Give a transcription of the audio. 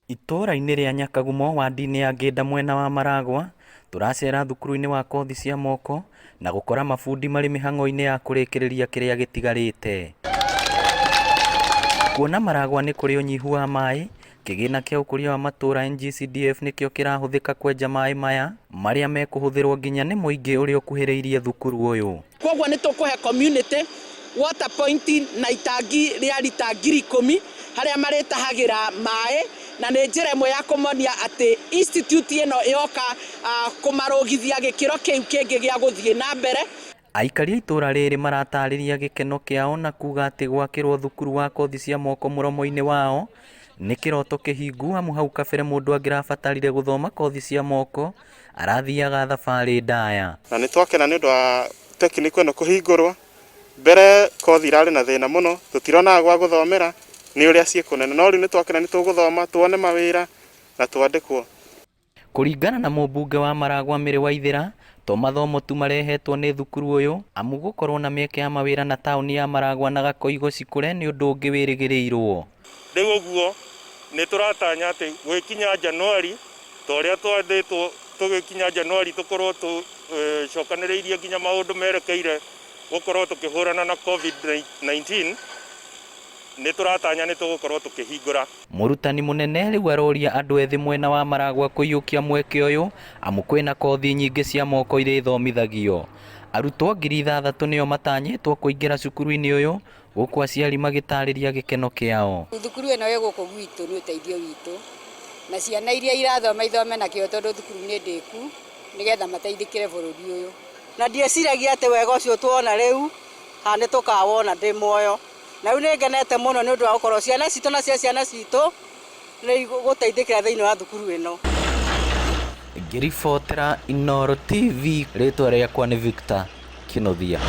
Itũũra-inĩ rĩa Nyakagumo wadi-inĩ ya Ngĩnda mwena wa Maragwa, tũracera thukuru-inĩ wa kothi cia moko na gũkora mabundi marĩ mĩhang'o-inĩ ya kũrĩkĩrĩria kĩrĩa gĩtigarĩte. Kuona Maragwa nĩ kũrĩ ũnyihu wa maĩ, kĩgĩna kĩa ũkũria wa matũũra NGCDF nĩkĩo kĩrahũthĩka kwenja maĩ maya marĩa mekũhũthĩrwo nginya nĩ mũingĩ ũrĩa ũkuhĩrĩirie thukuru ũyũ. Kwoguo nĩ tũkũhe community water point na itangi rĩa rita 10,000 harĩa marĩtahagĩra maĩ, na nĩ njĩra ĩmwe ya kũmonia atĩ institute ĩno yoka kũmarũgithia gĩkĩro kĩu kĩngĩ gĩa gũthiĩ na mbere. Aikari a itũũra rĩrĩ maratarĩria gĩkeno kĩao na kuga atĩ gwakĩrwo thukuru wa kothi cia moko mũromo-inĩ wao nĩ kĩroto kĩhingu amu hau kabere mũndũ angĩrabatarire gũthoma kothi cia moko arathiaga thabarĩ ndaya. Na nĩ twakena nĩ ũndũ wa tekniko ĩno kũhingũrwo, mbere kothi irarĩ na thĩna mũno, tũtironaga gwa gũthomera nĩ ũrĩa ciĩ kũnene, no rĩu nĩ twakena nĩ tũgũthoma tuone mawĩra na twandĩkwo. Kũringana na mũmbunge wa Maragwa Mary Waithera, to mathomo tu marehetwo nĩ thukuru ũyũ amu gũkorwo na mĩeke ya mawĩra na taũni ya Maragwa na Gakoigo cikũre nĩ ũndũ ũngĩ wĩrĩgĩrĩirwo. Rĩu ũguo nĩ tũratanya atĩ gwĩkinya Januari ta ũrĩa twathĩtwo tũgĩkinya Januari tũkorwo tũcokanĩrĩirie nginya maũndũ merekeire gũkorwo tũkĩhũrana na Covid-19, nĩ tũratanya nĩ tũgũkorwo tũkĩhingũra. Mũrutani mũnene rĩu aroria andũ ethĩ mwena wa Maragwa kũiyũkia mweke ũyũ amu kwĩna kothi nyingĩ cia moko iria ithomithagio. Arutwo 6,000 nĩo matanyĩtwo kũingĩra cukuru-inĩ ũyũ gũkũ aciari magĩtarĩria gĩkeno kĩao. Thukuru ĩno ĩ gũkũ gwitũ nĩ ũteithio witũ, na ciana iria irathoma ithome na kĩo tondũ thukuru nĩ ndĩku, nĩgetha mateithĩkĩre bũrũri ũyũ. Na ndieciragia atĩ wega ũcio tuona rĩu kana nĩ tũkawona ndĩ muoyo. Na rĩu nĩ ngenete mũno nĩ ũndũ wa gũkorwo ciana citũ na cia ciana citũ nĩ igũteithĩkĩra thĩinĩ wa thukuru ĩno. Ngĩribotera Inooro TV, rĩtwa rĩakwa nĩ Victor Kĩnuthia.